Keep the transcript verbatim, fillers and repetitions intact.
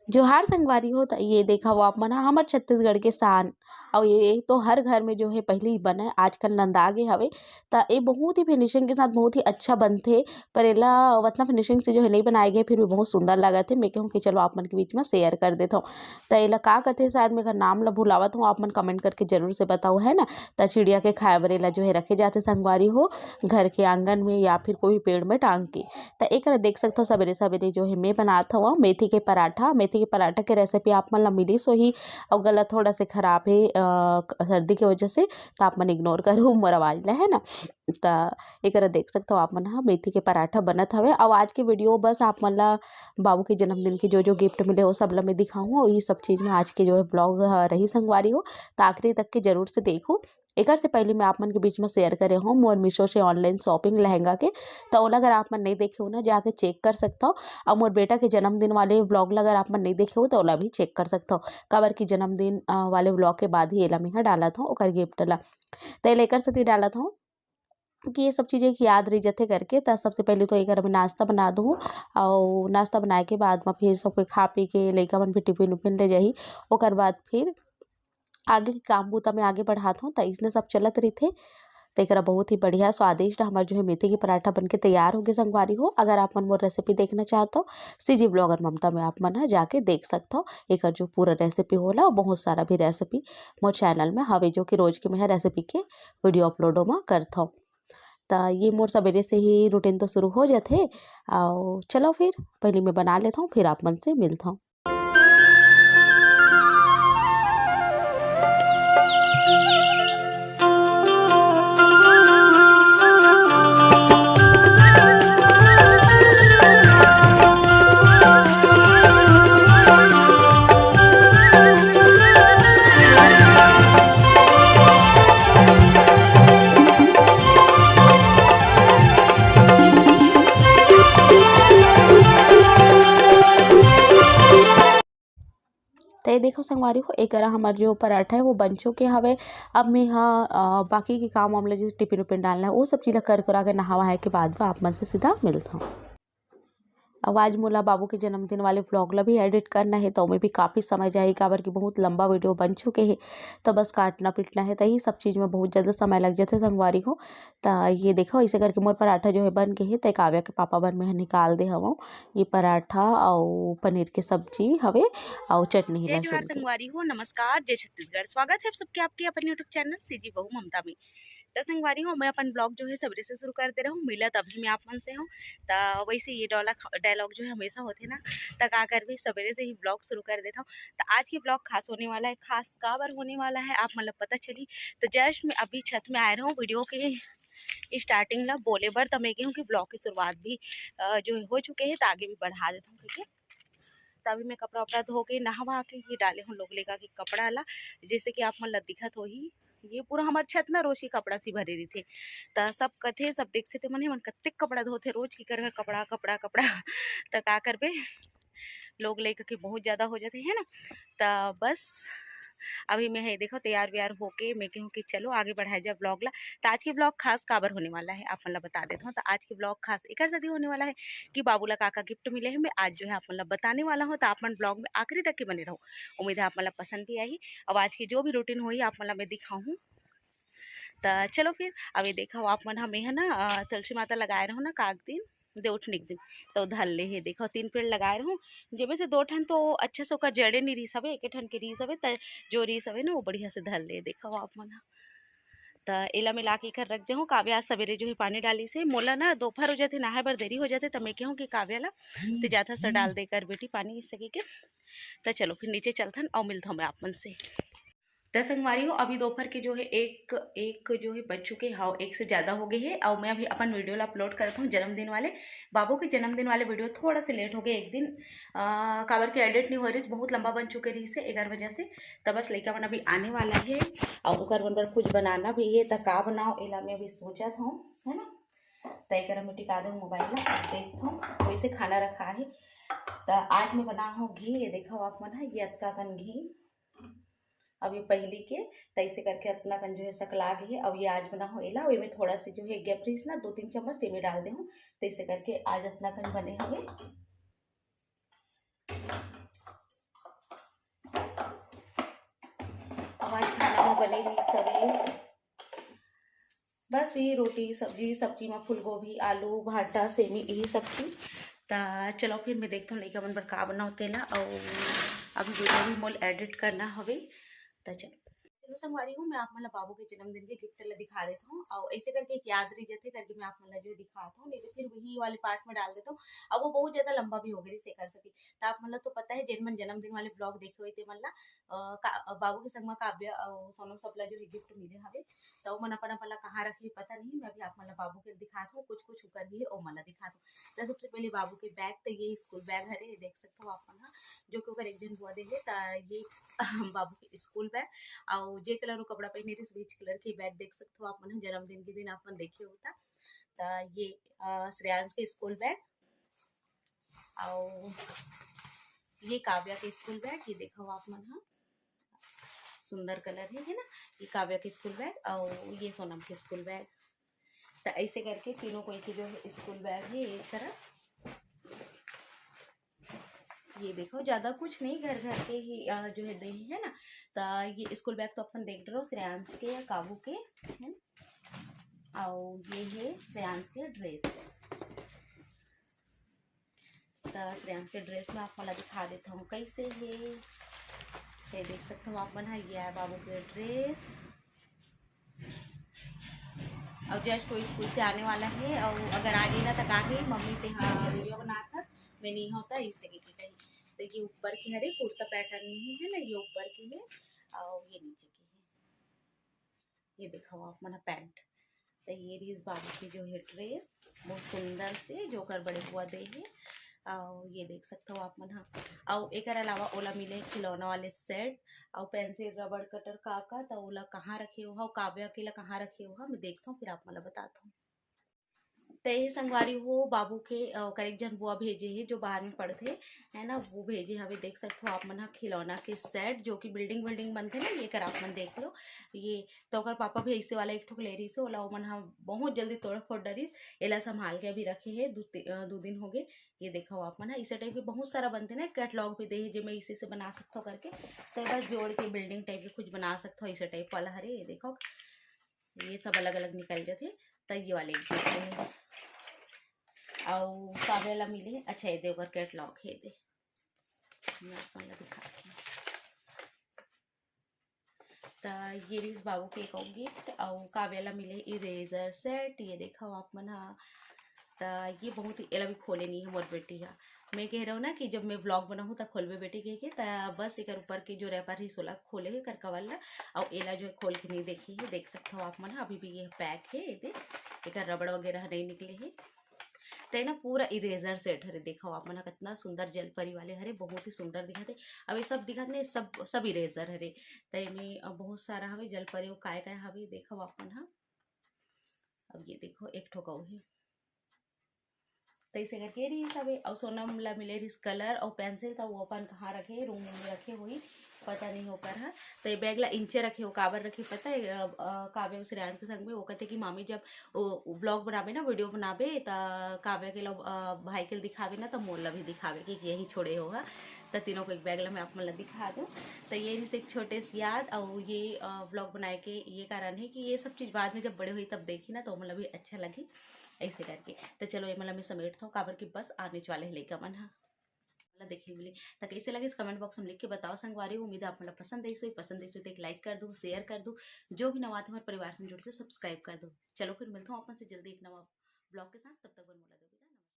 जोहार संगवारी हो, त ये देखा हो आप मन ह हमर छत्तीसगढ़ के शान। अउ ये तो हर घर में जो है पहले ही बने, आजकल नंदा गे हवे। त ये बहुत ही finishing के साथ बहुत ही अच्छा बनथे, पर एला उतना finishing से जो है नहीं बनाए गए, फिर भी बहुत सुंदर लगत है। मैं कहूँ कि चलो आप मन के बीच में share कर देथव। त एला का कथे, शायद मैं एकर नाम ला भुलावत हूँ, आप मन comment करके जरूर से बताओ, है ना। त चिड़िया के खाए बर एला जो है रखे जाथे संगवारी हो, घर के आंगन में या फिर कोई पेड़ में टांग के। त एकरा देख सकथव, सबेरे सबेरे जो है मैं बनात हवं मेथी के पराठा। मेथी के पराठा के recipe आप मन ला मिलिस होही, अउ गला थोड़ा से खराब हे, अ, क-, सर्दी के वजह से, त आप मन ignore करू मोर आवाज ला, है ना। त एकरा देख सकथव आप मन ह मेथी के पराठा बनत हवे। अउ आज के video बस आप मन ला बाबू के जन्मदिन के जो जो gift मिले, वो सब ला मैं दिखाहूँ। अउ ये सब चीज में आज के जो है vlog ह रही संगवारी हो, त आखिरी तक के जरूर से देखू। एकर से पहले मैं आप मन के बीच में share करे हूँ मोर Meesho से online shopping लहंगा के, त ओला अगर आप मन नहीं देखे हो ना, जाके check कर सकथव। अउ मोर बेटा के जन्मदिन वाले vlog ला अगर आप मन नहीं देखे हो, त ओला भी check कर सकथव, काबर कि जन्मदिन, अ, वाले vlog के बाद ही एला मैं ह डालत हूँ ओकर gift ला। त एला एकर सेती डालत हूँ कि ये सब चीजें एक याद रह जथे करके। त सबसे पहले तो एकर मैं नाश्ता बना दूँ, अउ नाश्ता बनाए के बाद म फिर सबके खा पी के लइका मन भी टिफिन उफिन ले जाही, ओकर बाद फिर आगे के काम बूता में आगे बढ़ात हूँ। त इसने सब चलत रहिथे। त एकरा बहुत ही बढ़िया स्वादिष्ट हमर जो है मेथी के पराठा बन के तैयार होगे संगवारी हो। अगर आप मन मोर recipe देखना चाहत हो, CG Blogger ममता में आप मन ह जाके देख सकथव। एकर जो पूरा recipe होला, बहुत सारा भी recipe मोर channel में हवे, जो कि रोज के मैं ह recipe के video upload ओमा करथव। त ये मोर सबेरे से ही routine तो शुरू हो जाथे। अउ चलो फिर पहले मैं बना लेथव, फिर आप मन से मिलथव। त ये देखो संगवारी हो, एकरा हमर जो पराठा है वो बन चुके हवे। अब मैं ह, अ, बाकी के काम वाम ला, जैसे टिफिन उफिन डालना है, वो सब चीज ला कर करा के नहावा है के बाद में आप मन से सीधा मिलथव। अब आज मोला बाबू के जन्मदिन वाले vlog ला भी edit करना है, त ओमे भी काफी समय जाही, काबर कि बहुत लंबा video बन चुके हे। त बस काटना पीटना है, त यही सब चीज में बहुत ज्यादा समय लग जाथे संगवारी हो। त ये देखो, ऐसे करके मोर पराठा जो है बन के हे, त काव्या के पापा बर मैं ह निकाल दे हवं। ये पराठा अउ पनीर के सब्जी हवे अउ चटनी जय जोहार लहसुन के। संगवारी हो, नमस्कार, जय छत्तीसगढ़। स्वागत है आप सबके आपके अपन YouTube channel CG बहू ममता में। त संगवारी हो, मैं अपन vlog जो है सबेरे से शुरू कर दे रहूँ, मिलत अभी मैं आप मन से हूँ। त वैसे ये डॉला-, dialogue जो है हमेशा होथे ना, त का करबे, सबेरे से ही vlog शुरू कर देथव। त आज के vlog खास होने वाला है। खास काबर होने वाला है, आप मन ला पता चली। त just मैं अभी छत में आए रहूँ, video के starting ला बोले बर, त मैं कहूँ कि vlog की शुरुआत भी, अ, जो है हो चुके है, त आगे भी बढ़ा देथव, ठीक है। त अभी मैं कपड़ा वपड़ा धो के, नहवा के ये डाले हूँ लोग लइका के कपड़ा ला, जैसे कि आप मन ला दिखत होही, ये पूरा हमर छत ना रोज के कपड़ा से भरे रहिथे। त सब कथे, सब देखथे, ते मन, "ये मन कतेक कपड़ा धोथे, रोज के कर घर कपड़ा, कपड़ा, कपड़ा।" त का करबे, लोग लइका के बहुत ज्यादा हो जाथे, है ना। त बस अभी मैं हे देखो तैयार व्यार होके मैं कहूँ कि चलो आगे बढ़ाए जाए vlog ला। त आज के vlog खास काबर होने वाला है, आप मन ला बता देत हूँ। त आज के vlog खास एकर सेती होने वाला है कि बाबू ला का का gift मिले है, मैं आज जो है आप मन ला बताने वाला हूँ। त आप मन vlog में आखिरी तक के बने रहो, उम्मीद है आप मन ला पसंद भी आही। अब आज की जो भी routine होही आप मन ला मैं दिखाहूँ। त चलो फिर, अब ये देखो आप मन ह, मैं ह ना, अ, तुलसी माता लगाए रहूँ ना काक दिन, देवउठनी के दिन, तो धर ले हे। देखो तीन पेड़ लगाए रहूँ, जेमे से दो ठन तो अच्छा से ओकर जड़े नहीं रिहिस हवे, एके ठन के रिहिस हवे, त जो रिहिस हवे ना वो बढ़िया से धर ले। देखो आप मन ह, त एला मिला के एकर रख देहूँ। काव्या आज सवेरे जो है पानी डालिस हे, मोला ना दोपहर हो जाथे, नहाए बर देरी हो जाथे, त मैं कहूँ कि काव्या ला ते जाथस त डाल दे कर बेटी पानी इस सके के। त चलो फिर नीचे चलथन अउ मिलथव मैं आप मन से। त संगवारी हो, अभी दोपहर के जो है एक, एक जो है बज चुके, हाँ, एक से ज्यादा हो गए है। अउ मैं अभी अपन video ला upload करत हूँ जन्मदिन वाले, बाबू के जन्मदिन वाले video थोड़ा से late हो गए एक दिन, अ, काबर के edit नहीं हो रही, बहुत लंबा बन चुके रही से एकर वजह से। त बस लइका मन अभी आने वाला है अउ ओकर मन बर कुछ बनाना भी है, त का बनाओ एला मैं अभी सोचत हूँ, है ना। त एकर मैं टिका दूँ mobile ला, देखत हूँ कैसे खाना रखा है। त आज मैं बना हूँ घी, ये देखो आप मन ह, ये अतका कन घी, अब ये पहली के तैसे करके अतना कन जो है सकला गे हे। अब ये आज बना हूँ एला, एमे थोड़ा से जो है गैप रहीस ना, दो तीन चम्मच तेमे डाल दे हूँ, तैसे करके आज अतना कन बने हवे। बने रहिस हवे। बस वही रोटी, सब्जी, सब्जी में फूलगोभी, आलू, भांटा, सेमी, यही सब चीज। त चलो फिर मैं देखथव लइका मन बर का बनाओ तेला, अउ अभी वीडियो भी मोल एडिट करना हवे। त चलो, चलो संगवारी हो, मैं आप मन ला बाबू के जन्मदिन के गिफ्ट ला दिखा देत हूँ, अउ ऐसे करके एक याद रह जाथे करके मैं आप मन ला जो दिखात हूँ, नहीं तो फिर वही वाले पार्ट में डाल देत हूँ। अब वो बहुत ज्यादा लंबा भी हो गया, इसे कर सकी। त आप मन ला तो पता है, जेन मन जन्मदिन वाले ब्लॉग देखे हुए ते मन ला, अ, का, बाबू के संग में काव्या अउ सोनम सब ला जो है गिफ्ट मिले हवे, त ओमन अपन अपन ला कहाँ रखे पता नहीं। मैं अभी आप मन ला बाबू के दिखात हूँ, कुछ कुछ उकर भी है, ओमन ला दिखात हूँ। त सबसे पहले बाबू के बैग, त ये स्कूल बैग हरे, देख सकत हो आप मन ह, जो कि ओकर एक झन बुआ दे हे। त ये बाबू के स्कूल बैग, अउ जे कलर वो कपड़ा पहने रहिस, बीच कलर के बैग देख सकत हो आप मन ह, जन्मदिन के दिन आप मन देखे हो त। त ये, अ, श्रेयांश के स्कूल बैग, अउ ये काव्या के स्कूल बैग, ये देखो आप मन ह, सुंदर कलर है, है ना? ये काव्या के स्कूल बैग अउ ये सोनम के स्कूल बैग। त ऐसे करके तीनों कोई के जो है स्कूल बैग है एक तरह। ये देखो, ज्यादा कुछ नहीं, घर घर के ही, अ, जो है दे है ना। त ये स्कूल बैग तो अपन देख रहे हो, श्रेयांश के या काबू के, है ना? अउ ये है श्रेयांश के ड्रेस। त श्रेयांश के ड्रेस में आप मन ला दिखा देत हूँ कैसे है। ये देख सकते हो आप मन ह, ये है बाबू के ड्रेस। अउ जस्ट वो स्कूल से आने वाला है, अउ अगर आ गई ना त का कही, "मम्मी ते हा वीडियो बनात हस, मैं नहीं होता," इसे के कही। त ये ऊपर के हरे कुर्ता पैटर्न में ही है ना, ये ऊपर के है अउ ये नीचे के है। ये देखो आप मन पैंट। त ये रहीस बाबू के जो है ड्रेस, बहुत सुंदर से, जो ओकर बड़े बुआ दे हे। अउ ये देख सकते हो आप मन ह। अउ एकर अलावा ओला मिले खिलौना वाले सेट, अउ पेंसिल, रबड़ कटर, का का, त ओला कहाँ रखे हो, काव्या के ला कहाँ रखे हो, मैं देखत हूँ, फिर आप मन ला बतात हूँ। त ये संगवारी हो, बाबू के, अ, ओकर एक झन बुआ भेजे हे, जो बाहर में पढ़थे, है ना, वो भेजे हवे। देख सकत हो आप मन ह खिलौना के सेट, जो कि बिल्डिंग बिल्डिंग बनथे ना, ये कर आप मन देख लो। ये तो ओकर पापा भी ऐसे वाला एक ठोक ले रहिस हे, ओला ओमन ह बहुत जल्दी तोड़ फोड़ डरिस। एला संभाल के अभी रखे हे, दू ति-, अ, दू दिन हो गए। ये देखो आप मन ह, इसे टाइप के बहुत सारा बनथे ना, कैटलॉग भी दे हे, जेमे इसे से बना सकथो करके। तो बस जोड़ के बिल्डिंग टाइप के कुछ बना सकथो, इसे टाइप वाला हरे। ये देखो, ये सब अलग अलग निकल जाथे। त ये वाले एक ठो हे। अउ काव्या ला मिले, अच्छा, ये दे ओकर कैटलॉग हे, दे मैं आप मन ला दिखाती हूँ। त ये रहीस बाबू के एक अउ गिफ्ट, अउ काव्या ला मिले इरेजर सेट। ये देखो आप मन ह, त ये बहुत ही, एला भी खोले नहीं है मोर बेटी ह। मैं कह रहा हूँ ना कि जब मैं ब्लॉग बनाहूँ त खोलबे बेटी कह के, त बस एकर ऊपर के जो रैपर रहीस ओला खोले हे, एकर कवर ला, अउ एला जो है खोल के नहीं देखे हे। देख सकते हो आप मन ह, अभी भी ये पैक हे, ये दे, एकर रबड़ वगैरह नहीं निकले हे। ते ना पूरा इरेजर सेट हरे, देखो आप मन ह, कितना सुंदर जलपरी वाले हरे, बहुत ही सुंदर दिखत हे। अब ये सब दिखत ने, सब, सब इरेजर हरे। ते में, अ, बहुत सारा हवे जलपरी, वो काय काय हवे, देखो आप मन ह। अब ये देखो, एक ठो कऊ हे। तैसे करके रहीस हवे। अउ सोनम ला मिले रहीस कलर अउ पेंसिल, त वो अपन कहाँ रखे, रूम में रखे होही, पता नहीं ओकर ह। त ये बैग ला इंचे रखे हो, काबर रखे पता है? अ, अ, काव्य अउ श्रेयांश के संग में वो कहते कि मामी जब वो, वो ब्लॉग बनाबे ना, वीडियो बनाबे, त काव्य के लो, अ, भाई के दिखाबे ना, त मोर ला भी दिखाबे कि यही छोड़े हो हा। त तीनों को एक बैग ला मैं आप मन ला दिखा दूँ। त ये रहीस एक छोटे से याद, अउ ये, अ, ब्लॉग बनाए के ये कारण है कि ये सब चीज़ बाद में जब बड़े होही तब देखी ना, तो ओमन ला भी अच्छा लगी। ऐसे करके। त चलो, ये मन ला मैं समेटत हूँ, काबर कि बस आने वाले हैं लइका मन ह। ला देखे मिले। त कैसे लगिस, कमेंट बॉक्स में लिख के बताओ संगवारी। उम्मीद है आप मन ला पसंद आइस होही, पसंद आइस होही त एक लाइक कर दू, शेयर कर दू, जो भी नवा आथे हमारे परिवार से जुड़ से सब्सक्राइब कर दू। चलो फिर मिलता हूँ आप मन से जल्दी एक नवा ब्लॉग के साथ, तब तक बर मोला दो।